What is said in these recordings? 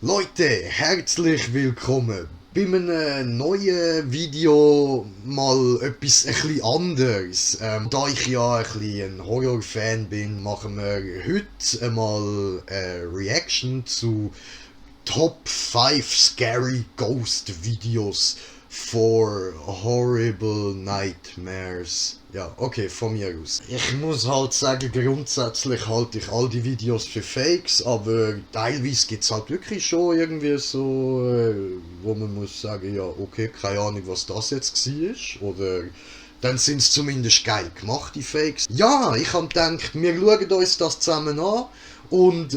Leute, herzlich willkommen bei einem neuen Video, mal etwas ein bisschen anderes. Da ich ja ein bisschen ein Horror-Fan bin, machen wir heute einmal eine Reaction zu Top 5 Scary Ghost Videos for Horrible Nightmares. Ja, okay, von mir aus. Ich muss halt sagen, grundsätzlich halte ich all die Videos für Fakes, aber teilweise gibt es halt wirklich schon irgendwie so, wo man muss sagen, ja, okay, keine Ahnung, was das jetzt war, oder dann sind es zumindest geil gemacht, die Fakes. Ja, ich habe gedacht, wir schauen uns das zusammen an und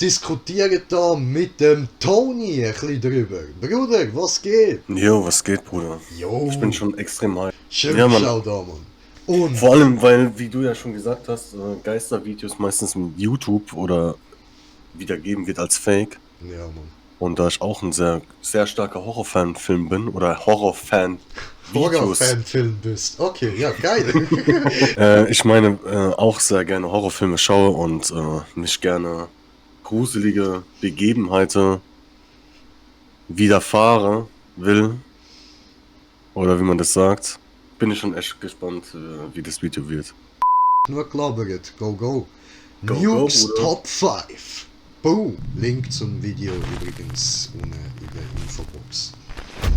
diskutieren da mit dem Tomi ein bisschen drüber. Bruder, was geht? Jo, was geht, Bruder? Jo. Ich bin schon extrem hype. Schön, Ja, Mann. schau da, Mann. Und Vor allem, weil, wie du ja schon gesagt hast, Geistervideos meistens mit YouTube oder wiedergeben wird als Fake. ja, Mann. Und da ich auch ein sehr, sehr starker Horrorfan-Film bin, oder Horrorfan-Videos. Horrorfan-Film bist. Okay, ja, geil. Ich meine, auch sehr gerne Horrorfilme schaue und mich gerne gruselige Begebenheiten widerfahre will. Oder wie man das sagt. Bin ich schon echt gespannt, wie das Video wird. Nur gelabert. Go, go. Go, Nukes go, Bruder. Top 5. Boom. Link zum Video übrigens unten in der Infobox.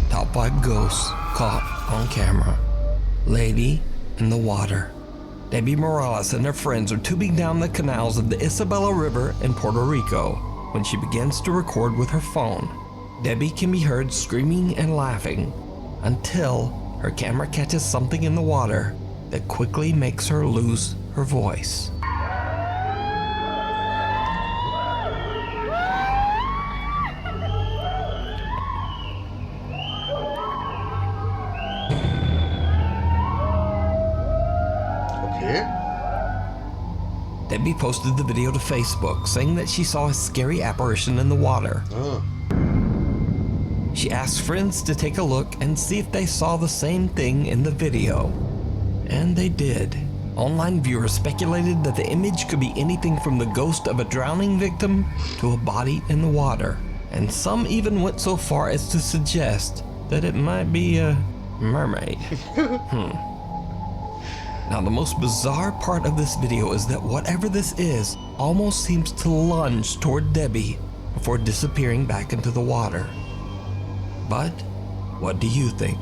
Top 5 ghosts caught on camera. Lady in the water. Debbie Morales and her friends are tubing down the canals of the Isabella River in Puerto Rico when she begins to record with her phone. Debbie can be heard screaming and laughing until her camera catches something in the water that quickly makes her lose her voice. Okay. Debbie posted the video to Facebook, saying that she saw a scary apparition in the water. Ah. She asked friends to take a look and see if they saw the same thing in the video. And they did. Online viewers speculated that the image could be anything from the ghost of a drowning victim to a body in the water. And some even went so far as to suggest that it might be a mermaid. Now, the most bizarre part of this video is that whatever this is almost seems to lunge toward Debbie before disappearing back into the water. But what do you think?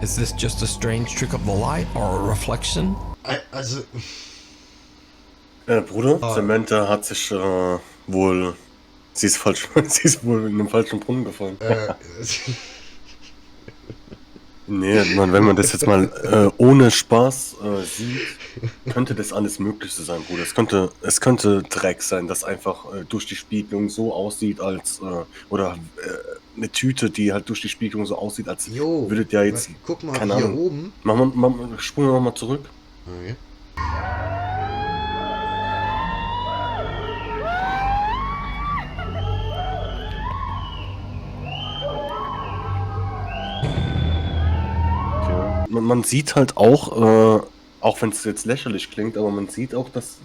Is this just a strange trick of the light or a reflection? Also, Bruder, Samantha hat sich wohl... Sie ist wohl in einem falschen Brunnen gefallen. Nee, man, wenn man das jetzt mal ohne Spaß sieht, könnte das alles Mögliche sein, Bruder. Es könnte Dreck sein, das einfach durch die Spiegelung so aussieht, als oder eine Tüte, die halt durch die Spiegelung so aussieht, als würdet ja jetzt, guck mal keine hier Ahnung, oben. spulen wir nochmal zurück. Okay. Man sieht halt auch, auch wenn es jetzt lächerlich klingt, aber man sieht auch, dass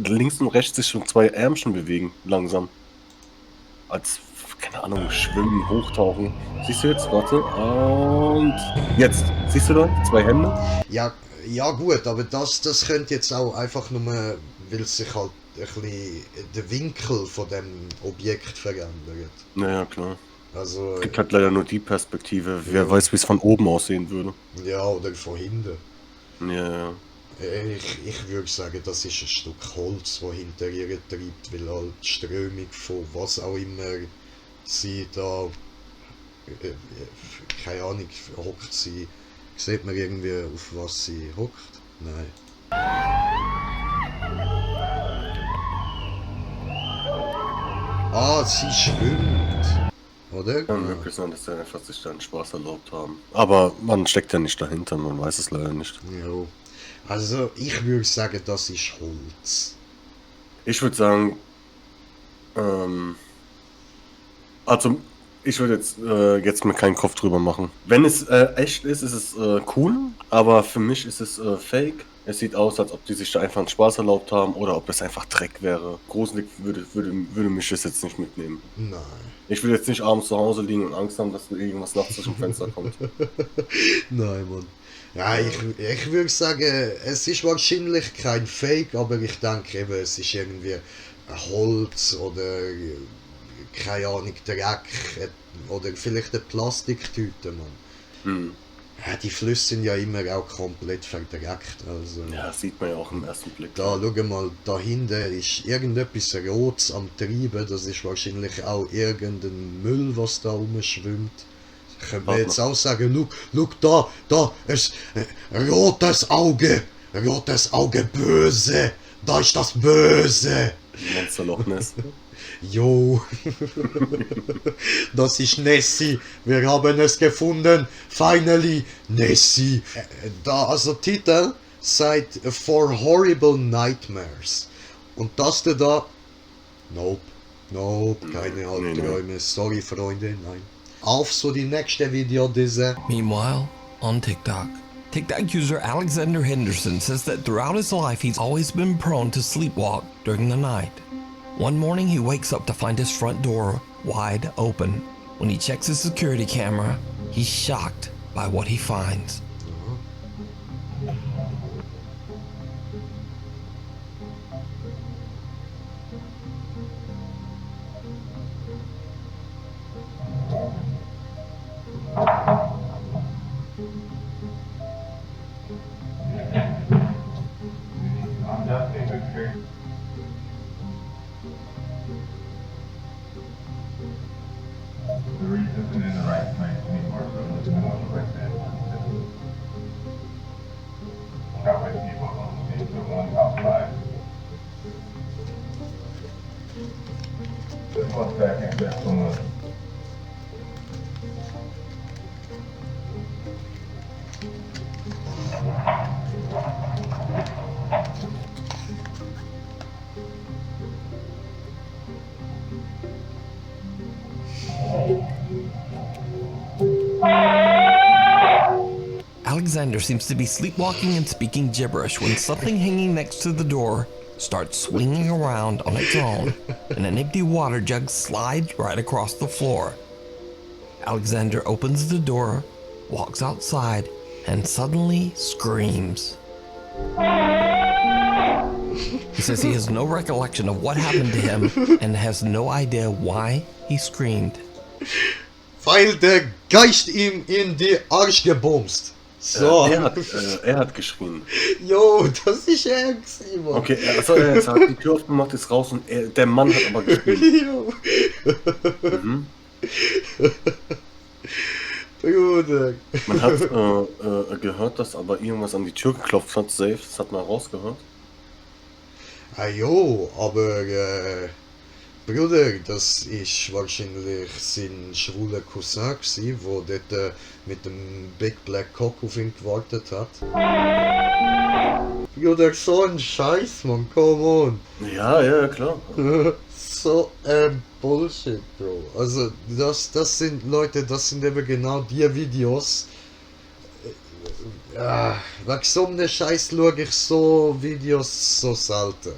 links und rechts sich schon zwei Ärmchen bewegen, langsam. Als, keine Ahnung, schwimmen, hochtauchen. Siehst du jetzt? Warte. Und jetzt. Siehst du da? Zwei Hände? Ja gut, aber das könnte jetzt auch einfach nur, weil sich halt ein bisschen der Winkel von dem Objekt verändert. Naja, klar. Also, Es gibt halt leider nur die Perspektive. Wer weiß, wie es von oben aussehen würde. ja, oder von hinten. Ja. Ich würde sagen, das ist ein Stück Holz, das hinter ihr treibt, weil halt die Strömung von was auch immer sie da, keine Ahnung, hockt sie, sieht man irgendwie, auf was sie hockt? Nein. Ah, sie schwimmt, oder? Kann möglich sein, dass sie einfach sich da einen Spaß erlaubt haben. Aber man steckt ja nicht dahinter, man weiß es leider nicht. Jo. Also, ich würde sagen, das ist Holz. Ich würde sagen, also Ich würde jetzt mir keinen Kopf drüber machen. Wenn es echt ist, ist es cool, aber für mich ist es fake. Es sieht aus, als ob die sich da einfach einen Spaß erlaubt haben oder ob es einfach Dreck wäre. Gruselig würde mich das jetzt nicht mitnehmen. Nein. Ich will jetzt nicht abends zu Hause liegen und Angst haben, dass irgendwas nachts durch dem Fenster kommt. Nein, Mann. Ja, ich würde sagen, es ist wahrscheinlich kein Fake, aber ich denke eben, es ist irgendwie Holz oder keine Ahnung, Dreck oder vielleicht eine Plastiktüte, Mann. Hm. Ja, die Flüsse sind ja immer auch komplett verdreckt, also... Ja, das sieht man ja auch im ersten Blick. Da, schau mal, da hinten ist irgendetwas Rotes am Treiben, das ist wahrscheinlich auch irgendein Müll, was da rumschwimmt. Ich könnte mir jetzt auch sagen, schau, da, rotes Auge, böse, da ist das Böse. Monsterloch Ness. Jo, das ist Nessie, wir haben es gefunden, finally, Nessie. Da, also Titel sagt For Horrible Nightmares. Und das da, nope, keine Albträume, sorry Freunde, nein. Auf so die nächste Video, diese. Meanwhile, on TikTok, TikTok user Alexander Henderson says that throughout his life he's always been prone to sleepwalk during the night. One morning he wakes up to find his front door wide open. When he checks his security camera, he's shocked by what he finds. The reef isn't in the right place anymore, so it's going to look like that. Got my people on the team, so one outside. Just 1 second, there's someone. Alexander seems to be sleepwalking and speaking gibberish when something hanging next to the door starts swinging around on its own and an empty water jug slides right across the floor. Alexander opens the door, walks outside, and suddenly screams. He says he has no recollection of what happened to him and has no idea why he screamed. Weil der Geist ihm in die Arsch gebumst. So. Er hat geschrien. Jo, das ist er gewesen, Mann. Okay, also er hat die Tür aufgemacht, ist raus und der Mann hat aber geschrien. Jo. Mhm. Bruder. Man hat gehört, dass aber irgendwas an die Tür geklopft hat, safe, das hat man rausgehört. Ah jo, aber Bruder, das ist wahrscheinlich sein schwuler Cousin gewesen, der dort mit dem Big Black Cock auf ihn gewartet hat. Bruder, so ein Scheiß, man, come on. Ja, klar. So Bullshit, Bro. Also, das sind Leute, das sind eben genau die Videos. Wegen so einem Scheiß schaue ich so Videos so selten.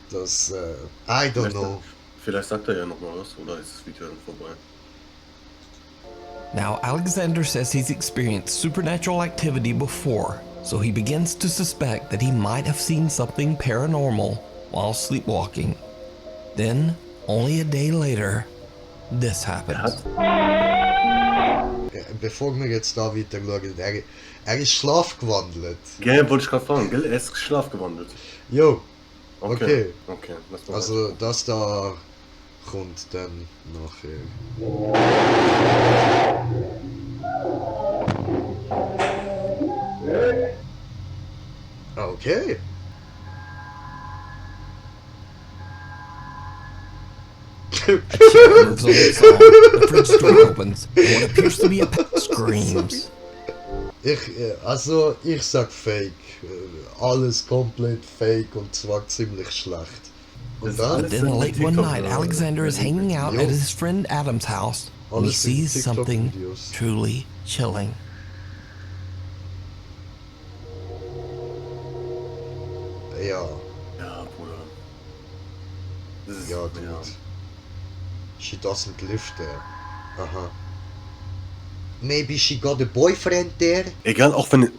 Das, I don't know. Vielleicht sagt er ja noch mal was, oder ist das Video dann vorbei? Now, Alexander says he's experienced supernatural activity before, so he begins to suspect that he might have seen something paranormal while sleepwalking. Then, only a day later, this happens. Bevor wir jetzt da weiter schauen, er ist schlafgewandelt. Gell, wollte ich gerade fragen, gell? Er ist schlafgewandelt. Jo, okay. Okay, lass mal Also das da kommt dann nachher. Okay. A chair moves on its own, the fridge door opens, and what appears to be a pet screams. Ich sag fake. Alles komplett fake und zwar ziemlich schlecht. Und dann? But then late one night, Alexander is hanging out at his friend Adam's house when he Alles sind sees something TikTok-Videos. truly chilling. Ja, Ja, Bruder. Das ist, ja, gut. She doesn't live there. Aha. Maybe she got a boyfriend there? Egal, auch wenn,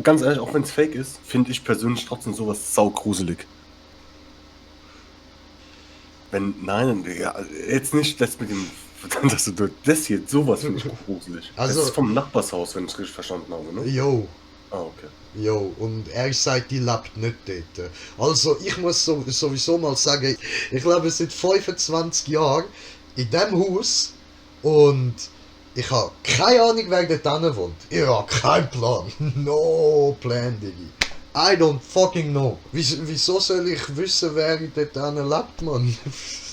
ganz ehrlich, auch wenn es fake ist, finde ich persönlich trotzdem sowas saugruselig. Nein, ja, jetzt nicht das mit dem, dass du das hier, sowas finde ich gruselig. Also- Das ist vom Nachbarshaus, wenn ich es richtig verstanden habe, ne? Jo. Ah, okay. Jo, und er sagt, die lebt nicht dort. Also, ich muss sowieso mal sagen, ich lebe seit 25 Jahren in diesem Haus und ich habe keine Ahnung, wer dort wohnt. Ich habe keinen Plan. No plan, Diggi. I don't fucking know. Wieso soll ich wissen, wer dort lebt, Mann?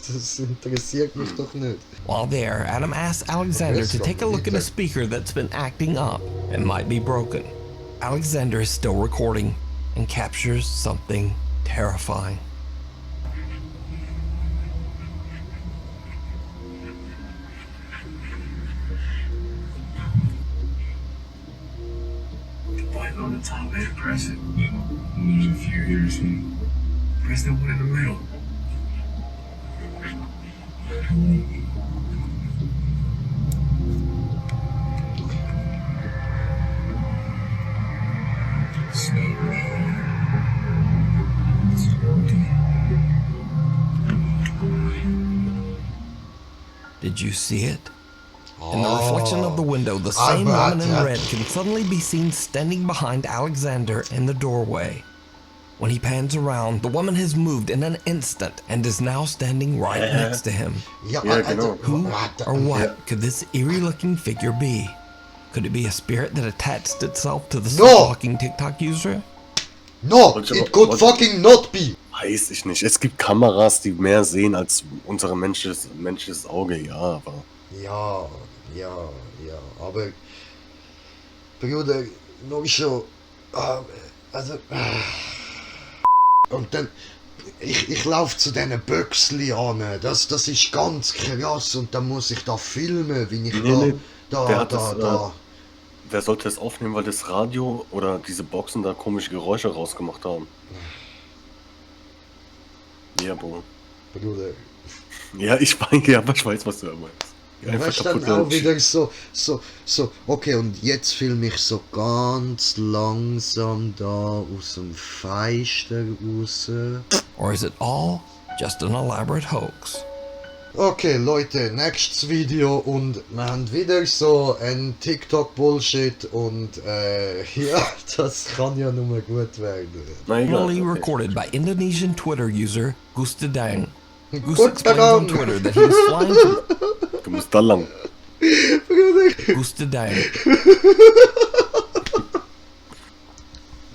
Das interessiert mich doch nicht. While there, Adam asks Alexander to take a look at a speaker that's been acting up and might be broken. Alexander is still recording and captures something terrifying. Button on the top and press it. There's a few here to see. Press the one in the middle. Did you see it? In the reflection of the window, the I same bet woman in that- red can suddenly be seen standing behind Alexander in the doorway. When he pans around, the woman has moved in an instant and is now standing right next to him. Ja, Ja, genau. Who or what Yeah. could this eerie-looking figure be? Could it be a spirit that attached itself to the No! sleepwalking TikTok user? No, Wollte ich it aber- could wollte- fucking not be. Weiß ich nicht. Es gibt Kameras, die mehr sehen als unser menschliches Auge, ja, aber. Ja, aber Bruder, noch schon, also, und dann, ich laufe zu diesen Büchsli an, das ist ganz krass und dann muss ich da filmen, wie ich Nee, da. Wer sollte das aufnehmen, weil das Radio oder diese Boxen da komische Geräusche rausgemacht haben? Ja, Bro. Bruder, Ja, ich weiß, was du da meinst. weißt du, dann auch wieder so, okay, und jetzt filme ich so ganz langsam da aus dem Fenster raus. Or is it all just an elaborate hoax? Okay, Leute, nächstes Video und wir haben wieder so ein TikTok-Bullshit und ja, das kann ja nur gut werden. Na egal. Originally Okay. recorded by Indonesian Twitter user Gusta Dang. Goose Gusta explains on Dang. Twitter that he was flying from Du musst da lang. Gusta Dang.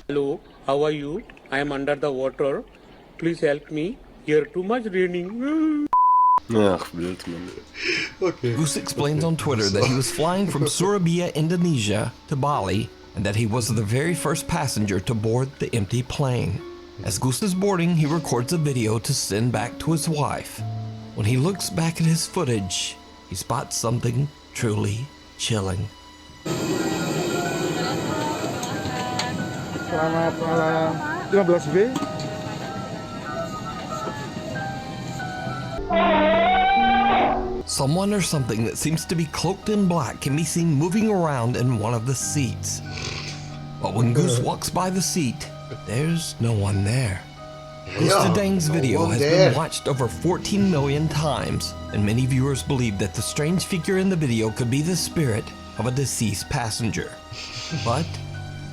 Hello, how are you? I am under the water. Please help me. Here too much raining. Ach, wild, Mann. Okay. Goose explains on Twitter that he was flying from Surabaya, Indonesia to Bali and that he was the very first passenger to board the empty plane. As Goose is boarding, he records a video to send back to his wife. When he looks back at his footage, he spots something truly chilling. Selamat malam 15B. Someone or something that seems to be cloaked in black can be seen moving around in one of the seats. But when Goose walks by the seat, there's no one there. Gusta Dang's no video one has there. been watched over 14 million times, and many viewers believe that the strange figure in the video could be the spirit of a deceased passenger. But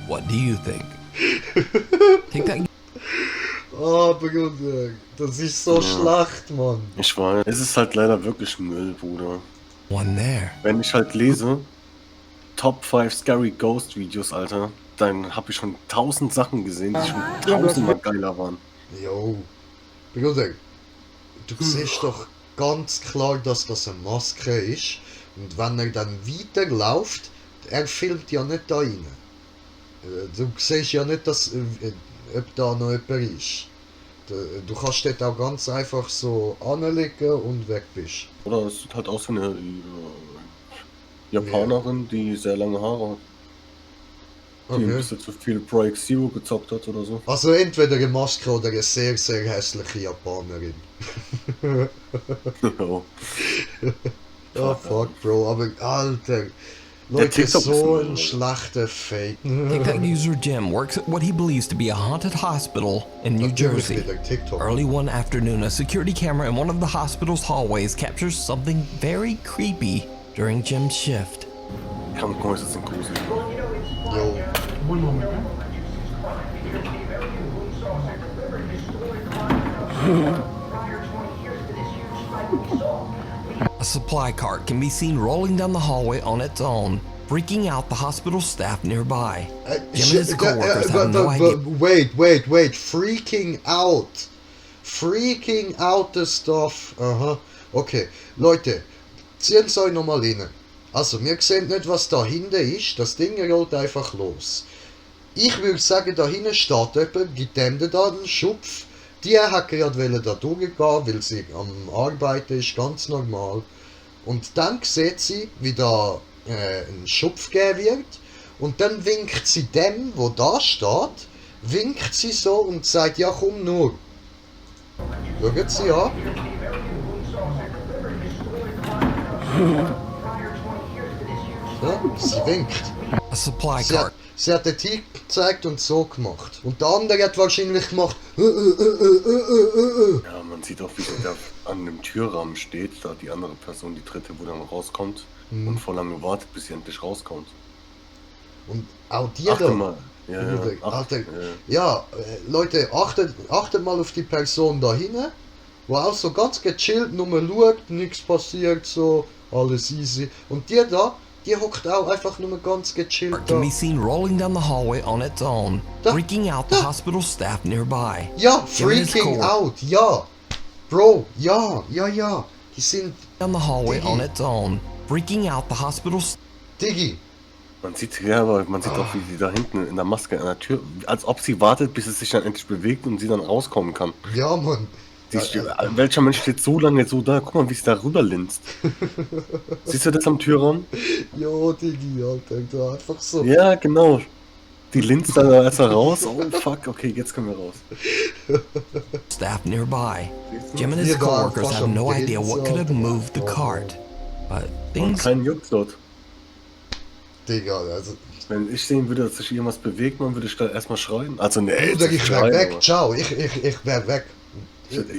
what do you think? Take that Oh, Bruder, das ist so schlecht, Mann. Ich weiß. Es ist halt leider wirklich Müll, Bruder. one there. Wenn ich halt lese, Top 5 Scary Ghost Videos, Alter, dann habe ich schon 1000 Sachen gesehen, die schon tausendmal geiler waren. Jo, Bruder, du siehst doch ganz klar, dass das eine Maske ist. Und wenn er dann weiterläuft, er filmt ja nicht da rein. Du siehst ja nicht, dass, ob da noch jemand ist. Du kannst dort auch ganz einfach so anlegen und weg bist. Oder es sieht halt aus wie eine Japanerin, die sehr lange Haare hat. Die ein Okay. bisschen zu viel Pro X Zero gezockt hat oder so. Also entweder eine Maske oder eine sehr, sehr hässliche Japanerin. Ja. Oh fuck, Bro, aber Alter. Leute, TikTok so ist ein schlechter Fake. TikTok user Jim works at what he believes to be a haunted hospital in New Natürlich Jersey. wieder TikTok. Early one afternoon, a security camera in one of the hospital's hallways captures something very creepy during Jim's shift. Krankenhäuser sind gruselig. Jo. A supply cart can be seen rolling down the hallway on its own, freaking out the hospital staff nearby. Jim and his coworkers have no idea. Wait. Freaking out. Freaking out the stuff. Aha. Okay. Leute, zieht's euch nochmal rein. Also, wir sehen nicht, was da hinten ist. Das Ding rollt einfach los. Ich würde sagen, da hinten steht jemand, gibt dem da einen Schupf. Die hat gerade da durchgehen, weil sie am Arbeiten ist, ganz normal. Und dann sieht sie, wie da ein Schupf gegeben wird. Und dann winkt sie dem, wo da steht, winkt sie so und sagt, ja komm nur. Schaut sie an. Ja, sie winkt. A supply cart. Sie hat den Tick gezeigt und so gemacht. Und der andere hat wahrscheinlich gemacht. Ja, man sieht auch, wie sie da an dem Türrahmen steht, da die andere Person, die dritte, wo dann rauskommt und voll lange wartet, bis sie endlich rauskommt. Und auch die Achte da. mal. Ja, Bruder, achte, Alter, ja, Leute, achtet mal auf die Person da hinten, wo auch so ganz gechillt nur schaut, nichts passiert, so, alles easy. Und die da, die hockt auch einfach nur ganz gechillt da. Can be seen rolling down the hallway on its own, Da. freaking out the hospital staff nearby. Ja, Jim and his freaking coworkers out, ja. Bro, ja. Die sind, down the hallway Diggi. on its own, freaking out the hospital staff. Diggi. Man sieht, ja, aber man sieht auch, wie sie da hinten in der Maske an der Tür, als ob sie wartet, bis es sich dann endlich bewegt und sie dann rauskommen kann. Ja, Mann. Welcher Mensch steht so lange so da? Guck mal, wie sie da rüberlinst. Siehst du das am Türrahmen? Jo, Diggi, Alter, da einfach so. Ja, genau. Die linst da erst raus. Oh fuck, okay, jetzt können wir raus. Staff nearby. Jim and his Wir da coworkers einfach have am no idea Grinsen, what could have Alter. moved the cart, but Und things kein Juck dort. Digga, also. Wenn ich sehen würde, dass sich irgendwas bewegt, man würde ich da erstmal schreien. Also ne, Bruder, ich wär weg, ciao, ich wär weg.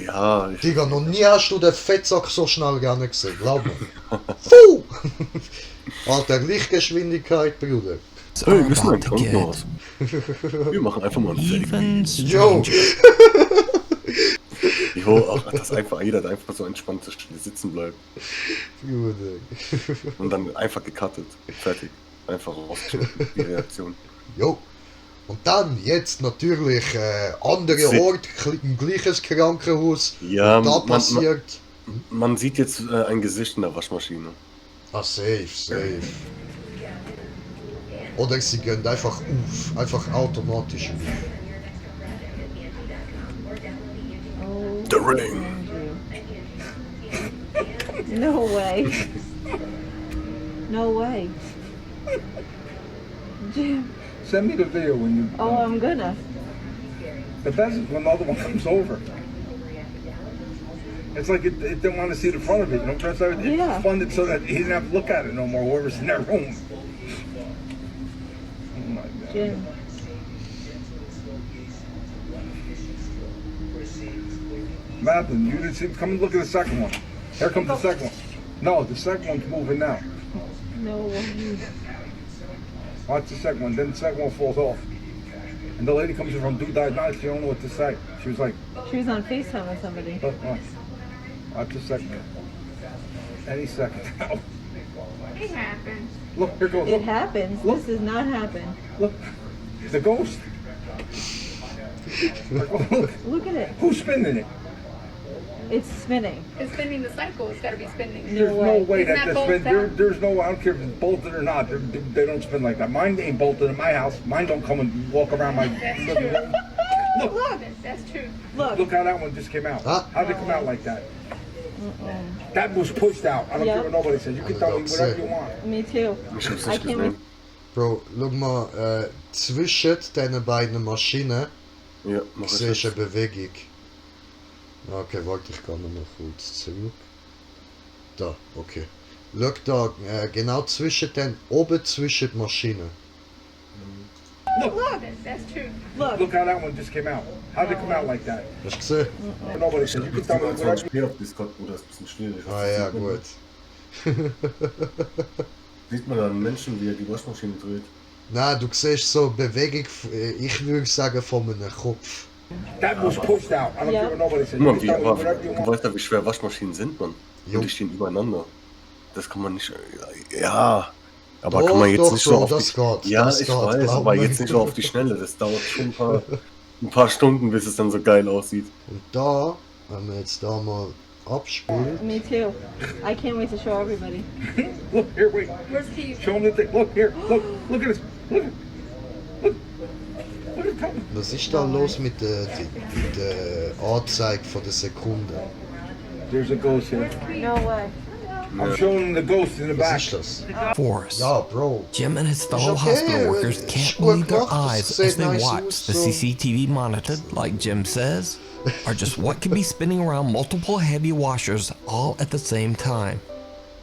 Ja, Digga, noch nie hast du den Fettsack so schnell gerne gesehen, glaub mir. Fuh! Alter, Lichtgeschwindigkeit, Bruder. are hey, wir sind ein about to get Krankenhaus. Wir machen einfach mal einen Fake. even Yo! stranger. Jo, ach, das einfach, jeder hat einfach so entspannt sitzen bleibt. Bruder. Und dann einfach gecuttet. Fertig. Einfach rausgeschnitten, die Reaktion. Jo. Und dann, jetzt natürlich, anderer Ort, ein gleiches Krankenhaus. Ja, Und da passiert. Man sieht jetzt ein Gesicht in der Waschmaschine. Ah, safe. Oder sie gehen einfach auf, einfach automatisch auf. The Ring. No way. No way. Jim. Send me the video when you. Oh, I'm gonna. The best is when the other one comes over. It's like it didn't want to see the front of it. You know, press it. Yeah. It's funded so that he didn't have to look at it no more. Whoever's in that room. Oh my God. Jim. Madeline, you didn't see. Come and look at the second one. Here comes the second one. No, the second one's moving now. No way. Watch the second one. Then the second one falls off. And the lady comes in from Dude Night. She don't know what to say. She was like, She was on FaceTime with somebody. look, watch. Watch the second one. Any second now. It happens. Look, here goes. It Look, happens. Look. This does not happen. look. The ghost. Look, Look at it. who's spinning it? It's spinning. It's spinning the cycle. It's got to be spinning. No There's way. no way Isn't that that this spin. bolt There's no. I don't care if it's bolted or not. They don't spin like that. Mine ain't bolted in my house. Mine don't come and walk around my That's living true. room. Look, That's true. Look. look how that one just came out. Ah. How'd it come out like that? That was pushed out. I don't Yeah. care what nobody says. You can tell me whatever you want. Me too. Ich hab's I nicht can't gesehen. Bro, schau mal, zwischen diesen beiden Maschinen Ja, mach ich siehst du jetzt. eine Bewegung. Okay, warte, ich kann noch kurz zurück. Da, okay. Schau da, genau zwischen den, oben zwischen den Maschinen. Look, That's true. Look. look how that one just came out. How'd it come out like that? Hast du gesehen? Nobody says. You can tell me whatever. 22p auf Discord, Bruder, ist ein bisschen schwierig. Ah ja, Sieht man- gut. Sieht man da einen Menschen, wie er die Waschmaschine dreht? Nein, du siehst so Bewegung, ich würde sagen, von einem Kopf. That was pushed out. I don't Yeah. care what nobody says. Guck You mal, can wie, tell me aber, whatever you du want. weißt ja, wie schwer Waschmaschinen sind, Mann. Jo. Und die stehen übereinander. Das kann man nicht. Ja. Aber Doch, kann man jetzt doch, nicht Bro, so auf das die. geht, Ja, das ich geht, weiß, glaub aber mir. jetzt nicht so auf die Schnelle. Das dauert schon ein paar Stunden, bis es dann so geil aussieht. Und da, wenn wir jetzt da mal abspielen. Me too. I can't wait to show everybody. Look here, wait. Where's Keith? Show them the thing. Look here. Look at this. Look. Look. Look at that. Was ist da los mit der Anzeige von der Sekunde? There's a ghost here. No way. I'm showing them the ghost in the Was back. ist das? Force. Ja, Bro. Jim and his fellow okay, hospital workers it's can't gut believe their gemacht, eyes es sieht as they nice watch aus, the so. CCTV monitored, like Jim says, are just what could be spinning around multiple heavy washers all at the same time.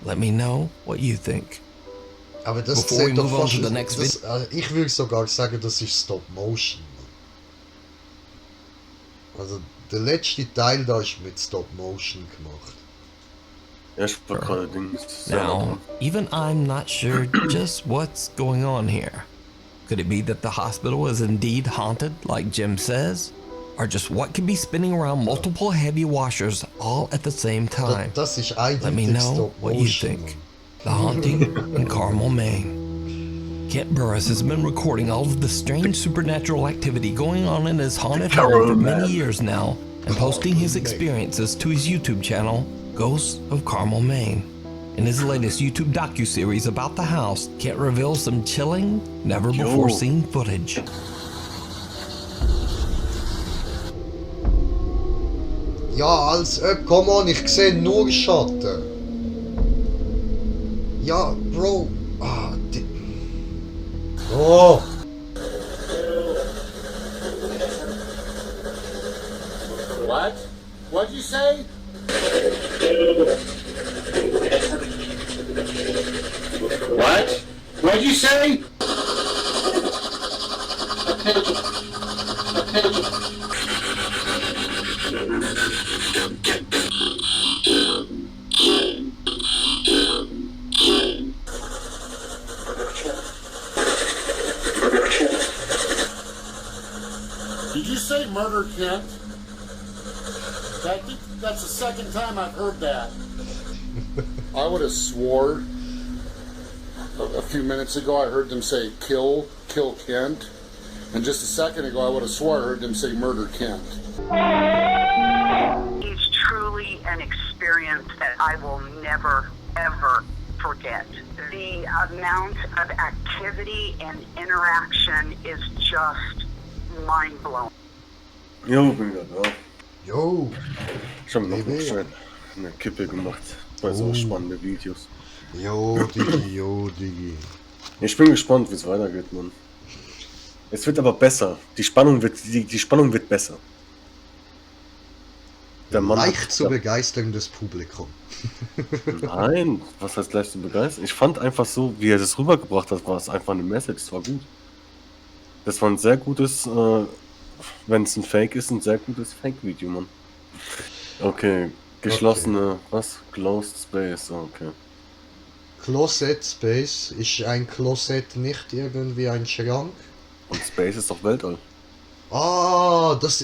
Let me know what you think. Aber das Before we sieht doch move on fast... to the next das, ich würde sogar sagen, das ist Stop Motion. Also der letzte Teil da ist mit Stop Motion gemacht. Ja, ich wollte gerade Dings. Now, even I'm not sure just what's going on here. Could it be that the hospital is indeed haunted, like Jim says? Or just what could be spinning around multiple heavy washers all at the same time? Das ist Let me eindeutig know Stop what you Motion. think. The Haunting in Carmel, Maine. Kent Burris has been recording all of the strange supernatural activity going on in his haunted home for many years now and posting his experiences to his YouTube channel, Ghosts of Carmel, Maine. In his latest YouTube docuseries about the house, Kent reveals some chilling, never-before-seen footage. Ja, als ob, come on, ich sehe nur Schatten. Ja, Bro. Ah, oh. What? What'd you say? What? What'd you say? Did you say murder, Kent? That's the second time I've heard that. I would have swore a few minutes ago I heard them say kill Kent. And just a second ago I would have swore I heard them say murder Kent. It's truly an experience that I will never, ever forget. The amount of activity and interaction is just mind-blowing. Jo, bin wieder da. Jo. Ich habe noch Baby. schnell eine Kippe gemacht bei so spannenden Videos. Jo, Digi, jo, Digi. Ich bin gespannt, wie es weitergeht, Mann. Es wird aber besser. Die Spannung wird besser. Der Mann Leicht zu begeisterndes Publikum. Nein, was heißt leicht zu begeistern? Ich fand einfach so, wie er das rübergebracht hat, war es einfach eine Message, es war gut. Das war ein sehr gutes, wenn es ein Fake ist, ein sehr gutes Fake-Video, Mann. Okay, geschlossene, was? Closed Space, okay. Closet Space, ist ein Closet nicht irgendwie ein Schrank? Und Space ist doch Weltall. Das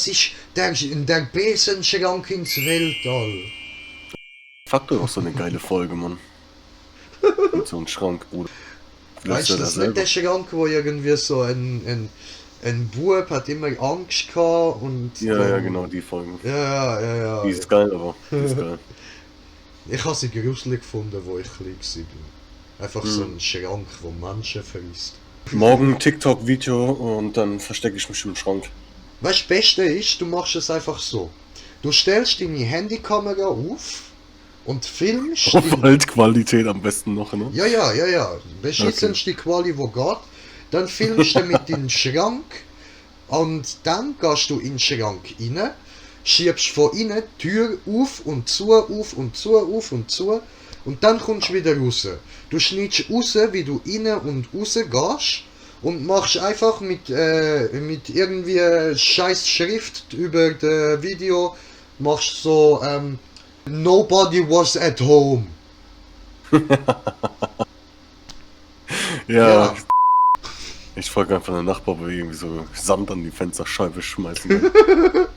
ist der Besenschrank ins Weltall. Fuck doch auch so eine geile Folge, Mann. Mit so einem Schrank, Bruder. Weißt du, das ist nicht der Schrank, wo irgendwie so ein Bub hat immer Angst gehabt und... Ja, genau, die Folge. Ja. Die ist geil, aber die ist geil. Ich habe sie gruselig gefunden, wo ich klein war. Einfach so ein Schrank, wo Menschen frisst. Morgen TikTok-Video und dann verstecke ich mich im Schrank. Was das Beste ist, du machst es einfach so. Du stellst deine Handykamera auf und filmst... Auf Waldqualität am besten noch, ne? Ja. Beschissenste Quali, wo geht. Dann filmst du mit in den Schrank und dann gehst du in den Schrank rein, schiebst von innen die Tür auf und zu, auf und zu, auf und zu und dann kommst du wieder raus. Du schneidest raus, wie du rein und raus gehst und machst einfach mit irgendwie scheiß Schrift über das Video, machst so Nobody was at home. Ja. Ich frage einfach den Nachbar, ob wir irgendwie so Sand an die Fensterscheibe schmeißen kann.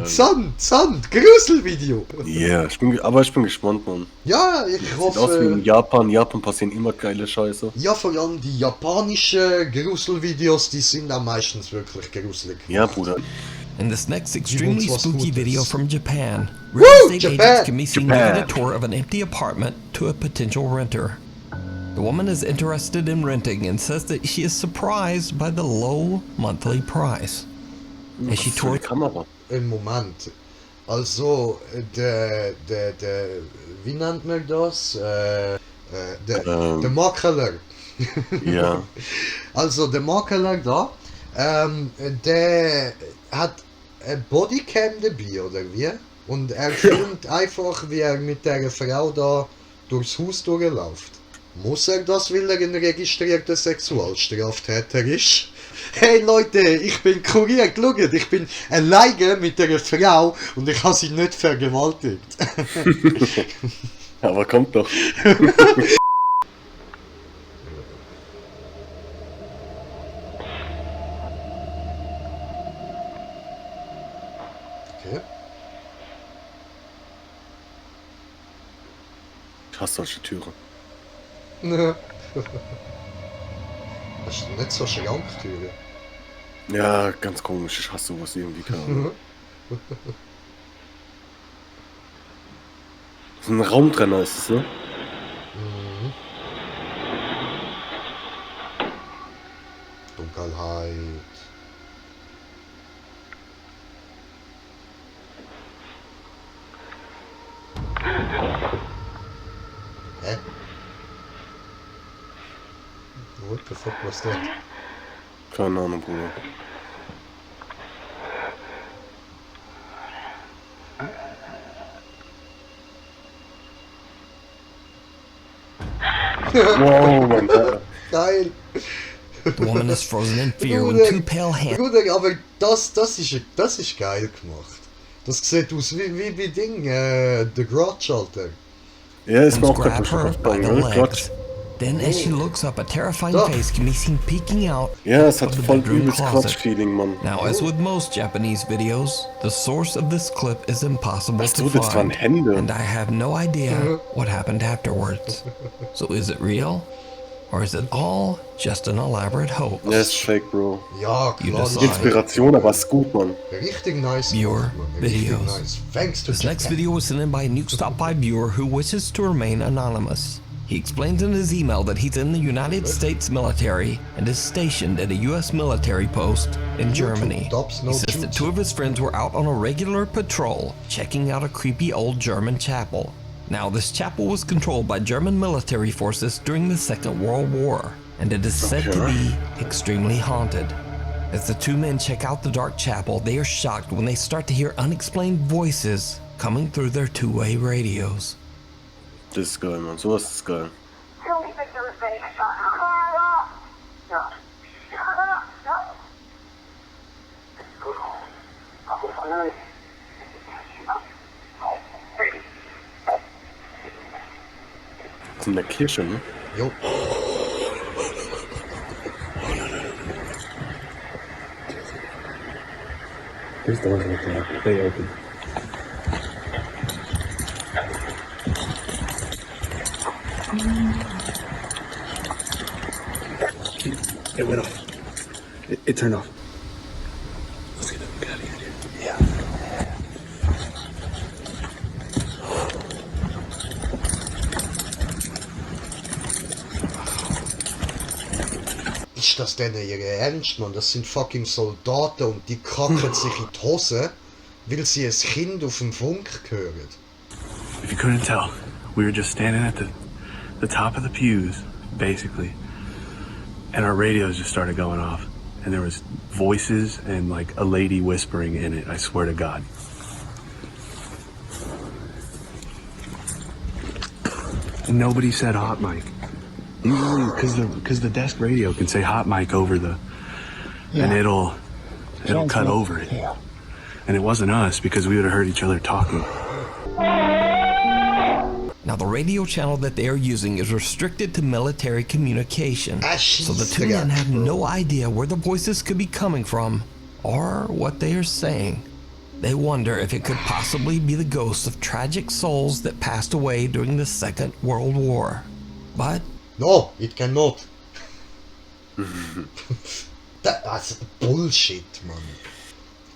Sand, Gruselvideo. Ja, ich bin gespannt, Mann. Ja, ich Sieht hoffe... aus wie in Japan. Japan passieren immer geile Scheiße. Ja, vor allem die japanischen Gruselvideos, die sind dann meistens wirklich gruselig. Ja, Bruder. In this next extremely was spooky Gutes. video from Japan, Woo! real estate Japan! agents can be seen Japan! giving a tour of an empty apartment to a potential renter. The woman is interested in renting and says that she is surprised by the low monthly price. As she Für die toured Kamera. Ein Moment. Also, wie nennt man das? Der Makler. Ja. Also, der Makler da, der hat ein Bodycam dabei, oder wie? Und er filmt einfach, wie er mit der Frau da durchs Haus durchläuft. Muss er das, weil er ein registrierter Sexualstraftäter ist? Hey Leute, ich bin kuriert, schaut, ich bin alleine mit einer Frau und ich habe sie nicht vergewaltigt. Aber kommt doch. Okay. Ich hasse solche Türen. Das ist nicht so Schranktüre. Ja, ganz komisch. Ich hasse sowas irgendwie. Keine Ahnung. Das ist ein Raumtrenner, ist es, ne? Dunkelheit. Hä? What the fuck was that? Keine Ahnung, Bruder. Wow, Mann. Geil. The woman is frozen in fear when two pale hands Bruder, aber das ist geil gemacht. Das sieht aus wie Ding, The Grudge, Alter. Ja, ist mir auch gerade grab her by the aufgefallen, ne? legs. Then, as she looks up, a terrifying Da. face can be seen peeking out Ja, es hat of the voll bedroom übelst closet. Quatsch-Feeling, Mann. Now, as with most Japanese videos, the source of this clip is impossible Ach to so, das waren find, Hände. and I have no idea what happened afterwards. So, is it real, or is it all just an elaborate hoax? Ja, ist fake, Bro. Ja, You klar. decide. Inspiration, aber ist gut, Mann. Richtig nice. Viewer gemacht, Mann. Richtig videos. nice. Thanks to This next Japan. video was sent in by a Nuke Stop By viewer who wishes to remain anonymous. He explains in his email that he's in the United States military and is stationed at a US military post in Germany. Dops, no He says that Jews. two of his friends were out on a regular patrol, checking out a creepy old German chapel. Now, this chapel was controlled by German military forces during the Second World War, and it is said to be extremely haunted. As the two men check out the dark chapel, they are shocked when they start to hear unexplained voices coming through their two-way radios. Das ist geil, Mann. Sowas ist geil. Das ist in der Kirche, ne? Jo. Please don't look there. Stay open. It went off. It turned off. Let's get out of here, dude. Yeah. ist das denn ihr Ernst, Mann? Das sind fucking Soldaten und die kacken sich in die Hose, weil sie ein Kind auf dem Funk hören. If you couldn't tell, we were just standing at the top of the pews, basically, and our radios just started going off, and there was voices and like a lady whispering in it. I swear to God. And nobody said hot mic. Usually, because the desk radio can say hot mic over the, and it'll cut over it. Yeah. And it wasn't us because we would have heard each other talking. Now, the radio channel that they are using is restricted to military communication, so the two men have no idea where the voices could be coming from or what they are saying. They wonder if it could possibly be the ghosts of tragic souls that passed away during the Second World War. But no, it cannot. Das Bullshit, Mann.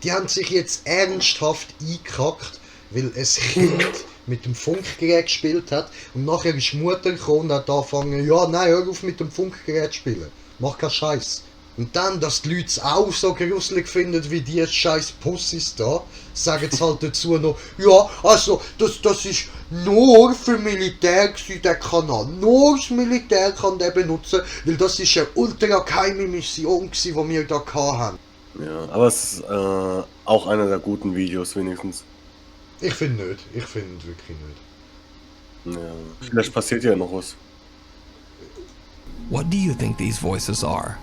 Die haben sich jetzt ernsthaft eingekackt, weil ein Kind mit dem Funkgerät gespielt hat und nachher ist die Mutter gekommen und hat angefangen, ja, nein, hör auf mit dem Funkgerät zu spielen. Mach keinen Scheiß. Und dann, dass die Leute es auch so gruselig finden wie die scheiß Pussys da, sagen sie halt dazu noch, ja, also, das ist nur für Militär gewesen, der Kanal. Nur das Militär kann den benutzen, weil das ist eine ultra geheime Mission gewesen, die wir da hatten. Ja, aber es ist auch einer der guten Videos wenigstens. Ich finde nicht. Ich finde wirklich nicht. Ja, vielleicht passiert ja noch was. what do you think these voices are?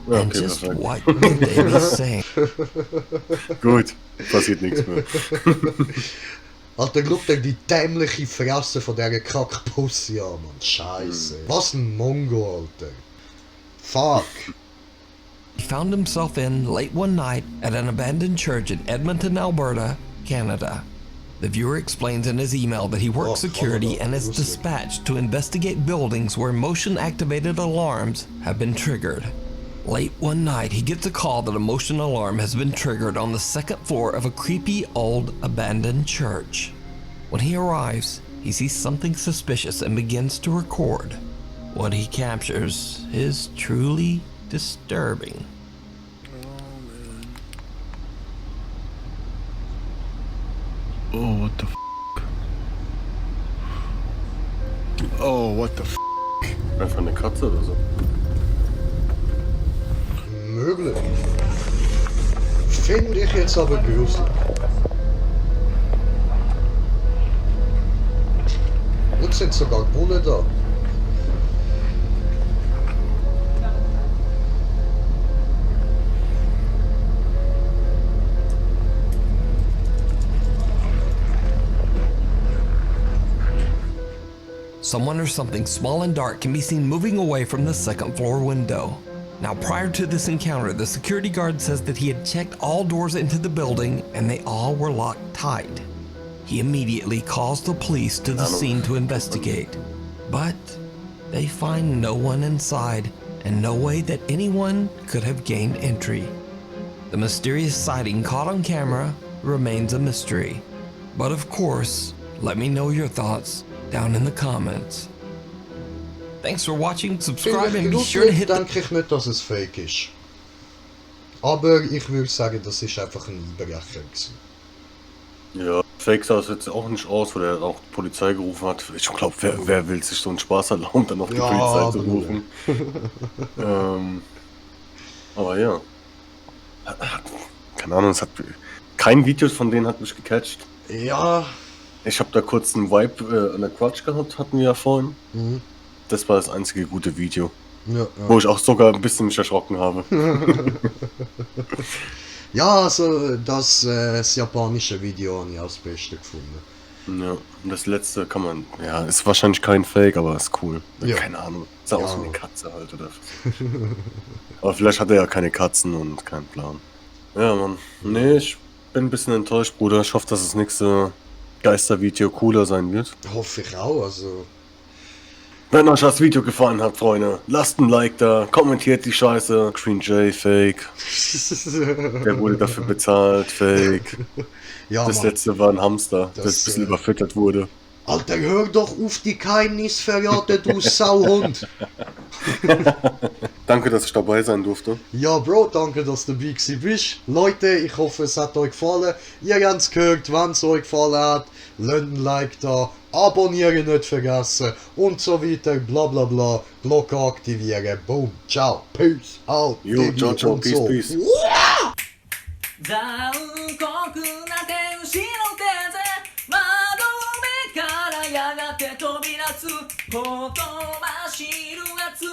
Ja, And okay, just perfekt. what could they be saying? Gut, passiert nichts mehr. Alter, schau dir die dämliche Fresse von dieser Kackpussy an, Mann. Scheiße. Was ein Mongo, Alter. Fuck. He found himself in late one night at an abandoned church in Edmonton, Alberta, Canada. The viewer explains in his email that he works security and is dispatched to investigate buildings where motion-activated alarms have been triggered. Late one night, he gets a call that a motion alarm has been triggered on the second floor of a creepy old abandoned church. When he arrives, he sees something suspicious and begins to record. What he captures is truly disturbing. Oh, what the f***? Oh, what the f***? Einfach eine Katze oder so. Möglich. Finde ich jetzt aber gruselig. Jetzt sind sogar Bullen da. Someone or something small and dark can be seen moving away from the second floor window. Now, prior to this encounter, the security guard says that he had checked all doors into the building and they all were locked tight. He immediately calls the police to the scene to investigate, but they find no one inside and no way that anyone could have gained entry. The mysterious sighting caught on camera remains a mystery. But of course, let me know your thoughts down in the comments. Thanks for watching, subscribe and be sure to hit the... Denke ich nicht, dass es fake ist. Aber ich würde sagen, das ist einfach ein Einbrecher gewesen. Ja, Fake sah es jetzt auch nicht aus, weil er auch die Polizei gerufen hat. Ich glaube, wer will sich so einen Spaß erlauben, dann noch die Polizei zu rufen. Aber ja. Keine Ahnung, kein Video von denen hat mich gecatcht. Ja. Ich habe da kurz einen Vibe an der Crutch gehabt, hatten wir ja vorhin. Mhm. Das war das einzige gute Video. Ja, ja. Wo ich auch sogar ein bisschen mich erschrocken habe. Ja, also das japanische Video habe ich als Beste gefunden. Ja, und das letzte kann man, ja, ist wahrscheinlich kein Fake, aber ist cool. Ja. Keine Ahnung, sah aus wie eine Katze halt, oder? Aber vielleicht hat er ja keine Katzen und keinen Plan. Ja, Mann. Nee, ich bin ein bisschen enttäuscht, Bruder. Ich hoffe, dass das nächste Geistervideo cooler sein wird. Hoffe ich auch, also... Wenn euch das Video gefallen hat, Freunde, lasst ein Like da, kommentiert die Scheiße. Green J, Fake. Der wurde dafür bezahlt, Fake. Ja, das Mann. Letzte war ein Hamster, das ein bisschen überfüttert wurde. Alter, hör doch auf die Geheimnisverrate, du Sauhund! Danke, dass ich dabei sein durfte. Ja, Bro, danke, dass du dabei bist. Leute, ich hoffe, es hat euch gefallen. Ihr habt es gehört, wenn es euch gefallen hat, lasst ein Like da, abonnieren nicht vergessen und so weiter, bla bla bla, Glocke aktivieren, boom, ciao, peace, out, Jo, Diggi ciao, ciao, und peace, so. peace.残酷な天使の手で窓辺からやがて飛び出すほとばしる熱い